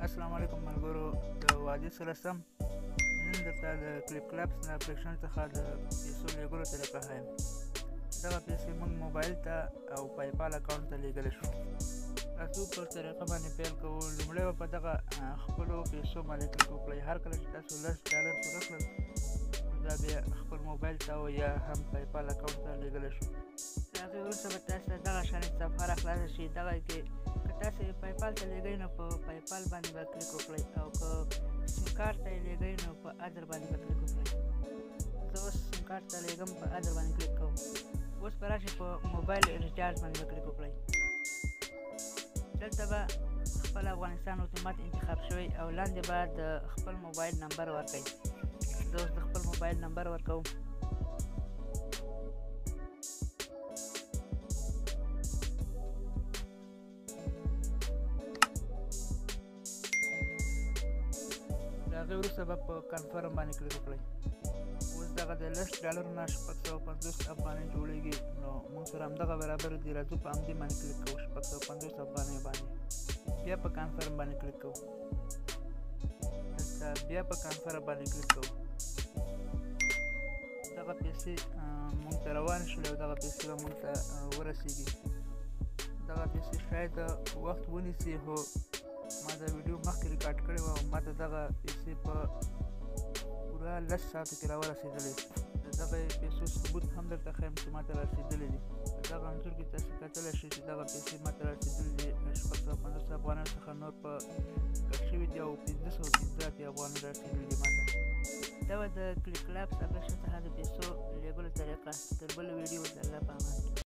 السلام علیکم ملګرو، د وعدې سره سم نن درته د ClipClaps نه اپلیکیشن څخه د پیسو لیږلو طریقه ښایم. دغه پیسې موږ موبایل ته او PayPal اکاونټ ته لیږلی شو. تاسو پر طریقه باندې پیل کوو. لومړی به په دغه خپلو پیسو باندې کلیک وکړئ. هر کله چې تاسو 10 ډالر پوره کړل، دا بیا خپل موبایل ته او یا هم PayPal اکاونټ ته لیږلی شو. تر هغې وروسته به تاسو ته دغه شان صفحه راخلاصه شي. دغه کې که تاسو PayPal ته لیږئ، نو په PayPal باندې به کلیک وکړئ، او که سیم کارت ته یې لیږئ، نو په other باندې به کلیک وکړئ. زه اوس سیم کارت ته لیږم، په other باندې کلیک کوم. اوس به راشي، په mobile recharge باندې به کلیک وکړئ. دلته به خپل افغانستان اتومات انتخاب شوی او لاندې به د خپل موبایل نمبر ورکړئ. زه اوس د خپل موبایل نمبر ورکوم. د هغې وروسته به په confirm باندې کلیک وکړئ. اوس دغه د 10 ډالرو نه 650 افغانۍ جوړېږي، نو موږ سره همدغه برابر دي. راځو، په همدې باندې کلیک کوو، 650 افغانۍ باندې. بیا په confirm باندې کلیک کوو. دلته بیا په confirm باندې کلیک کوو. دغه پیسې موږ ته روان شولې او دغه پیسې به موږ ته ورسیږي. دغه پیسې شاید وخت ونیسي، خو ما دا ویډیو مخکې ریکارډ کړې وه او ما ته دغه پیسې په پوره 10 ساعتو کې راورسېدلې. د دغه پیسو ثبوت هم درته ښیم چې ما ته رارسېدلې دي. په دغه انځور کې تاسو کتلی شئ چې دغه پیسې ما ته رارسېدلې دي. 650 افغانیو څخه نور په کټ شوي دي او 585 افغانۍ رارسېدلې دي ما ته. دا وه د ClipClaps اپلیکیشن څخه د پیسو لیږلو طریقه. تر بلې ویډیو، د الله په امان.